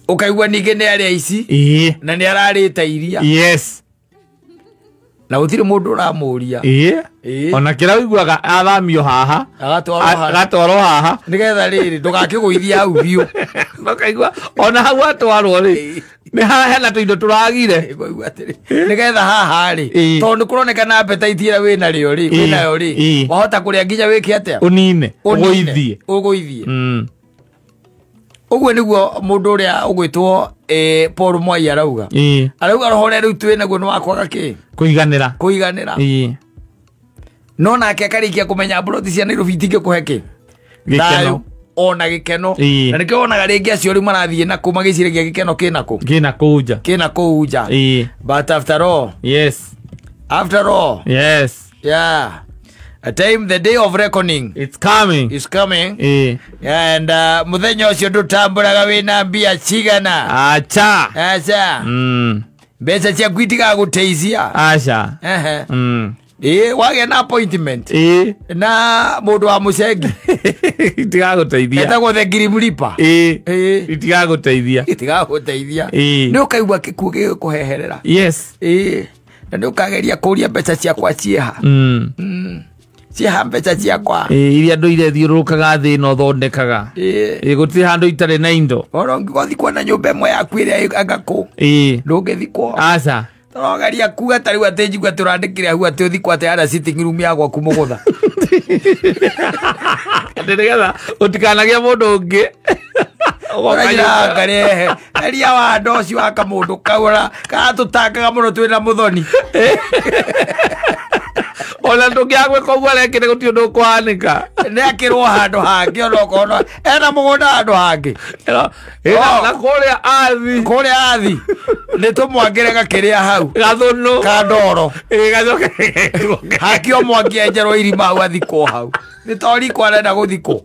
Ũkaigua ningĩ nĩ arĩa ici na nĩ ararĩte iria. Yes. Na gũtirĩ mũndũ ũramũria. Ona kĩrĩa ũiguaga athamio haha, agatwarwo haha, agatwarwo haha nĩgetha rĩrĩ ndũgakĩgũithie hau biũ. Ũkaigua ona hau atwarwo rĩ, nĩ hena tũindo tũragire. Nĩgetha haha rĩ, tondũ nĩ kũronekana appetite ĩrĩa wĩnarĩo rĩ, wĩnayo rĩ, wahota kũrĩa nginya wĩke atĩa? Ũnine, ũgũithie. Ũgũithie. Ũguo nĩguo mũndũ ũrĩa ũgwĩtwo Paul Mwai arauga. Arauga roho ũrĩa rĩu twĩ naguo nĩ wa kwaga kĩ? Kũiganĩra. Kũiganĩra. No nake akarĩkia kũmenya mburoti cia Nairobi itingĩkũhe kĩ? Gĩkeno. Ona gĩkeno. Na nĩkĩo wonaga rĩngĩ acio rĩu marathiĩ na kũ magĩciragia gĩkeno kĩna kũ? Kĩna kũu nja. Kĩna kũu nja. But after all. Yes. After all. Yes. Yeah. A time, the day of reckoning. It's coming. It's coming. And muthenya ũcio ndũtambũraga wĩna mbia cigana. Acha. Acha. Mbeca ciaku itigagũteithia. Acha. Wagĩa na appointment. Na mũndũ wa mũcengi. Itigagũteithia. Etagwo the Grim Reaper. Itigagũteithia. Itigagũteithia. Nĩ ũkaigua gĩkuũ gĩgĩkũheherera. Yes. Na nĩ ũkageria kũria mbeca ciakwa ciĩha. Ciĩha mbeca ciakwa. Iria andũ iria thiũrũrũkaga thĩ ĩno thondekaga. Gũtirĩ handũ itarĩ na indo. Oro ũngĩgothikwo na nyũmba ĩmwe yaku ĩrĩa anga kũ. Ndũngĩthikwo. Aca. Tũrogeria kuga ta rĩu atĩ njigua tũrandĩkire hau atĩ ũthikwo atĩ harĩa sitting room ya gwaku mũgũtha. Atĩ nĩgetha ũtikanagie mũndũ ũngĩ. Ũraira ngarehe. Eria wa andũ ũcio wa kamũndũ kau karatũtangaga mũno twĩna mũthoni. Ona ndũngĩaga gwĩka ũguo arekire gũtirĩ ũndũ ũkũhanĩka. Nĩ akĩrwo handũ hangĩ ona okorwo ena mũgũnda handũ hangĩ. Na kũrĩa athi. Kũrĩa athi. Nĩ tũmwangĩre gakĩrĩa hau. Gathũnũ. Kandoro. Gacoke. Hakio mwangi enjerwo irima hau athikwo hau. Nĩ to riko arenda gũthikwo.